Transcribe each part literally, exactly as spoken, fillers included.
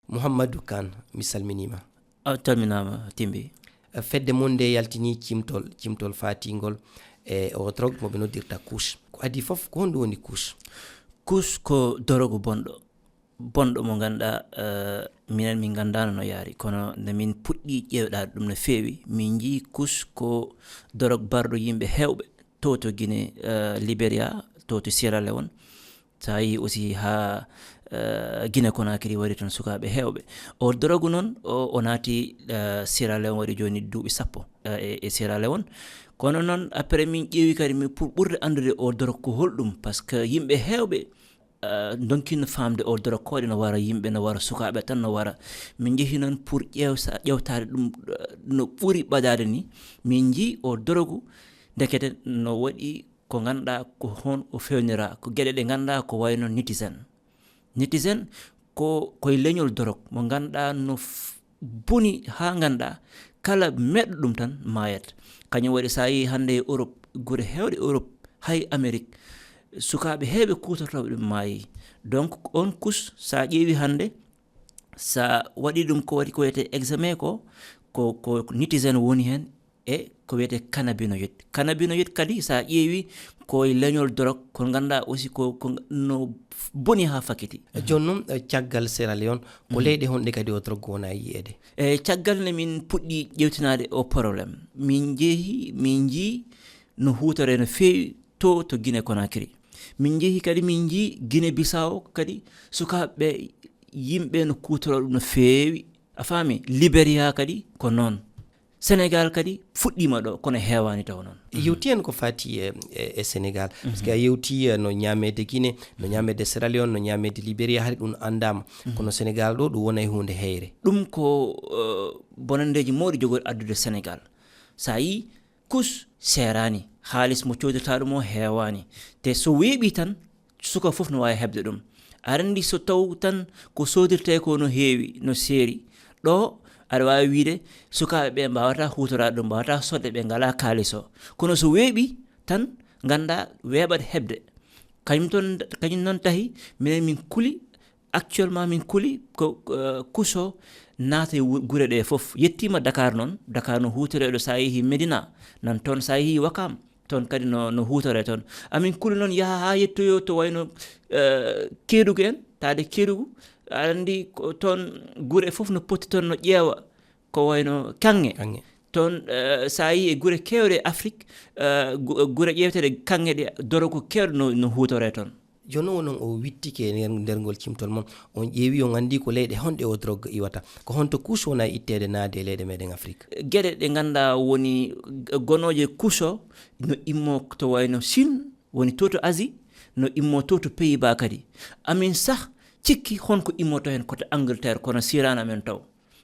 Mouhamadou Kane, mi salminiima. A calminaama, Timbi. Fedde mon nde yaltini cimtol, cimtol fatingol e o drogue mo ɓe noddirta couche. Ko adii fof, ko honɗum woni couche? Couche ko dorogu bonɗo. Bonɗo mo ngannduɗaa, eh, minen min nganndaano no yaari. Kono nde min puɗɗi ƴeewɗaade ɗum no feewi, min njii couche ko dorog barɗo yimɓe heewɓe, to to Guinée, eh, Liberia, to to Sierra Leone. So a yii aussi haa, eh, Guinée Conakry waɗi toon sukaaɓe heewɓe. O dorogu noon, o, o naati, eh, Sierra Leone waɗi jooni duuɓi sappo, eh, e, e Sierra Leone. Kono noon, après min ƴeewi kadi mi pour ɓurde anndude o dorog ko holɗum, par ce que yimɓe heewɓe, eh, ndonkino faamde o dorog ko waɗi no wara yimɓe, no wara sukaaɓe tan, no wara. Min njehi noon pour ƴeewsa-, ƴeewtaade ɗum, eh, no ɓuri ɓadaade ni. Min njii o dorogu, ndekete no waɗi ko ngannduɗaa ko hon o fewnira, ko geɗe ɗe ngannduɗaa ko wayno netizen. Netizen ko, koye leñol dorog mo ngannduɗaa no f-, boni haa ngannduɗaa kala meɗɗo ɗum tan maayat. Kañum waɗi so a yii hannde e Europe, gure heewɗe Europe, hay Amérique, sukaaɓe heewɓe kuutortooɓe ɗum maayi. Donc, on couche, so a ƴeewi hannde, so a waɗi ɗum ko waɗi ko wiyetee examen ko, ko, ko netizen woni heen, e ko wiyetee cannabinoïde. Cannabinoïde kadi, so a ƴeewi, ko e leñol dorog, ko ngannduɗaa aussi ko, ko no boni haa fakiti. Jooni noon, eh, caggal Sierra Leone, ko leyɗe honɗe kadi o drogue wona yiyeede? E caggal nde min puɗɗi ƴeewtinaade o problème, min njehi, min njii no huutoree no feewi to, to Guinée Conakry. Min njehi kadi, min njii Guinée Bissau kadi, sukaaɓe ɓe, yimɓe no kuutoroo ɗum no feewi. A faami? Liberia kadi ko noon. Sénégal kadi fuɗɗiima ɗo, kono heewaani taw noon. Yewti en ko faati e, e, e Sénégal. Parce que a yewti, eh, no ñaameede Guinée, no ñaameede Sierra Leone, no ñaameede Liberia, hari ɗum anndaama. Kono Sénégal ɗo, ɗum wonay huunde heyre. Ɗum ko, eh, bonanndeeji mawɗi jogori addude Sénégal. So a yii, couche seeraani, haalis mo coodirta ɗum o heewaani. Te so weeɓi tan, suka fof no waawi heɓde ɗum. Aɗa anndi so taw tan ko soodirtee ko no heewi, no seeri. Ɗo, aɗa waawi wiyde sukaaɓe ɓe mbaawataa huutoraade ɗum, mbaawataa soɗde, ɓe ngalaa kaalis o. Kono so weeɓi tan, nganndaa weeɓat heɓde. Kañum toon, kañum noon tahi, minen min kuli, actuellement min kuli ko, eh, couche o naata e wu-, gure ɗe fof. Yettiima Dakar noon, Dakar no huutoree ɗo so a yehii Médina, nan toon so a yehii Wakam, toon kadi no, no huutoree toon. Amin kuli noon yaha haa yettoyoo to wayno, eh, Kédougou en, taade Kédougou, aɗa anndi ko toon gure fof no poti toon no ƴeewa, ko wayno kaŋŋe. Kaŋŋe. Toon, eh, so a yii e gure keewɗe Afrique, eh, gu-, gure ƴeewteeɗe kaŋŋe ɗe, dorogu keewɗo no, no huutoree toon. Jooni o noon o wittike e nder, nder ngol cimtol mon, on ƴeewi, on anndi ko leyɗe honɗe o drogue iwata. Ko honto couche wona itteede naade e leyɗe meɗen Afrique? Geɗe ɗe ngannduɗaa woni gonooje couche o no immo to wayno Chine, woni to to Asie, no immo to to Pays-Bas kadi. Amin sah cikki honko immoto heen ko to Angleterre, kono siiraani amen taw.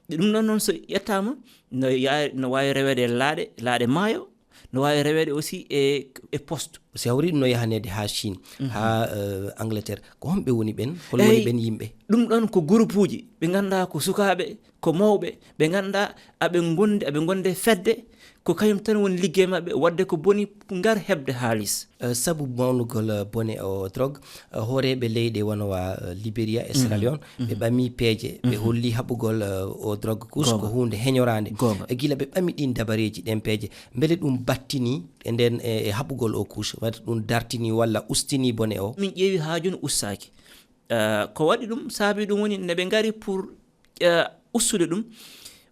Ɗum ɗon noon so ƴettaama, no yaa-, no waawi reweede e laaɗe, laaɗe maayo, no waawi reweede aussi e, e poste. Si hawri ɗum no yahaneede haa Chine, haa, eh, Angleterre. Ko honɓe woni ɓen? Hol woni Eey, ɓen yimɓe? Ɗum ɗon ko gurupuuji ɓe ngannduɗaa ko sukaaɓe, ko mawɓe, ɓe ngannduɗaa aɓe ngondi, aɓe ngonde fedde, ko kañum tan woni liggey maɓɓe, waɗde ko boni ngar heɓde haalis. Eh, sabu mawnugol, eh, bone o drogue, eh, hooreeɓe leyɗe wano wa, eh, Liberia e Sierra Leone, ɓe ɓami peeje, ɓe holli haɓugol, eh, o drogue couche ko huunde heñoraande. Goonga. Eh, gila ɓe ɓami ɗin dabareeji, ɗen peeje, mbele ɗum battini e nden, e, e haɓugol o couche, wata ɗum dartini walla ustini bone o? Min ƴeewi haa jooni ustaaki. Eh, ko waɗi ɗum, saabi ɗum woni nde ɓe ngari pour, eh, ustude ɗum,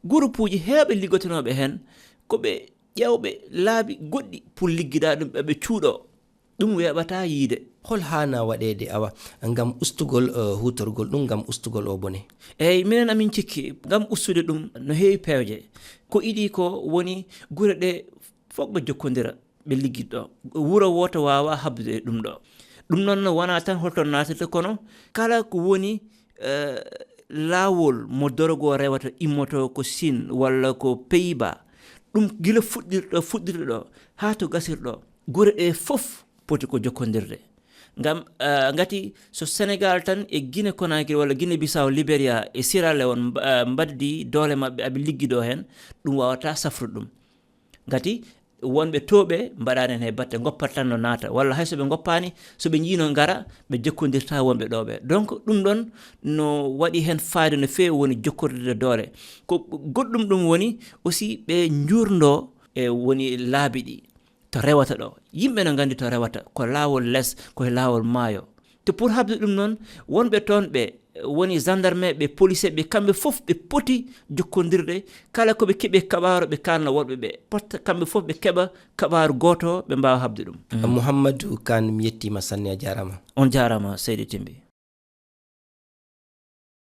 gurupuuji heewɓe liggotonooɓe heen, ko ɓe ƴeewɓe laabi goɗɗi pour liggidaa ɗum, ɓe, ɓe cuuɗoo. Ɗum weeɓataa yiyde. Hol haanaa waɗeede, awa, ngam ustugol, eh, huutorgol ɗum, ngam ustugol o bone? Eey, minen amin cikki, ngam ustude ɗum, no heewi peewje. Ko idii ko woni gure ɗe fof ɓe jokkondira, ɓe liggit ɗo. Wuro wooto waawaa haɓdude e ɗum ɗo. Ɗum noon no wonaa tan holto naatirta, kono kala ko woni, eh, laawol mo dorogo rewata, immoto ko Chine walla ko Pays-Bas, ɗum gila fuɗɗirɗo, fuɗɗirɗo ɗo haa to gasirɗo, gure ɗe fof poti ko jokkondirde. Ngam, eh, ngati so Sénégal tan e Guinée Conakry walla Guinée Bissau, Liberia e Sierra Leone mba-, eh, mbaddi doole maɓɓe, aɓe liggi ɗo heen, ɗum waawataa safrude ɗum. Ngati Wonɓe to ɓe mbaɗaani heen hay batte, ngoppat tan no naata, walla hay so ɓe ngoppaani, so ɓe njiino ngara, ɓe jokkondirta wonɓe ɗo ɓe. Donc ɗum ɗon no waɗi heen fayda no feewi, woni jokkordirde doole. Ko goɗɗum ɗum woni aussi ɓe njuurndo e woni laabi ɗi to rewata ɗo. Yimɓe no nganndi to rewata, ko laawol les, ko e laawol maayo. To pour haɓde ɗum noon, wonɓe toon ɓe woni gendarme, ɓe policier, ɓe kamɓe fof ɓe poti jokkondirde, kala ko ɓe keɓi kabaaru ɓe kaalna wonɓe ɓe. Potta kamɓe fof ɓe keɓa kabaaru gooto ɓe mbaawa haɓde ɗum. Mouhamadou Kane, mi yettiima sanne, a jaaraama. On jaaraama seydi Timbi.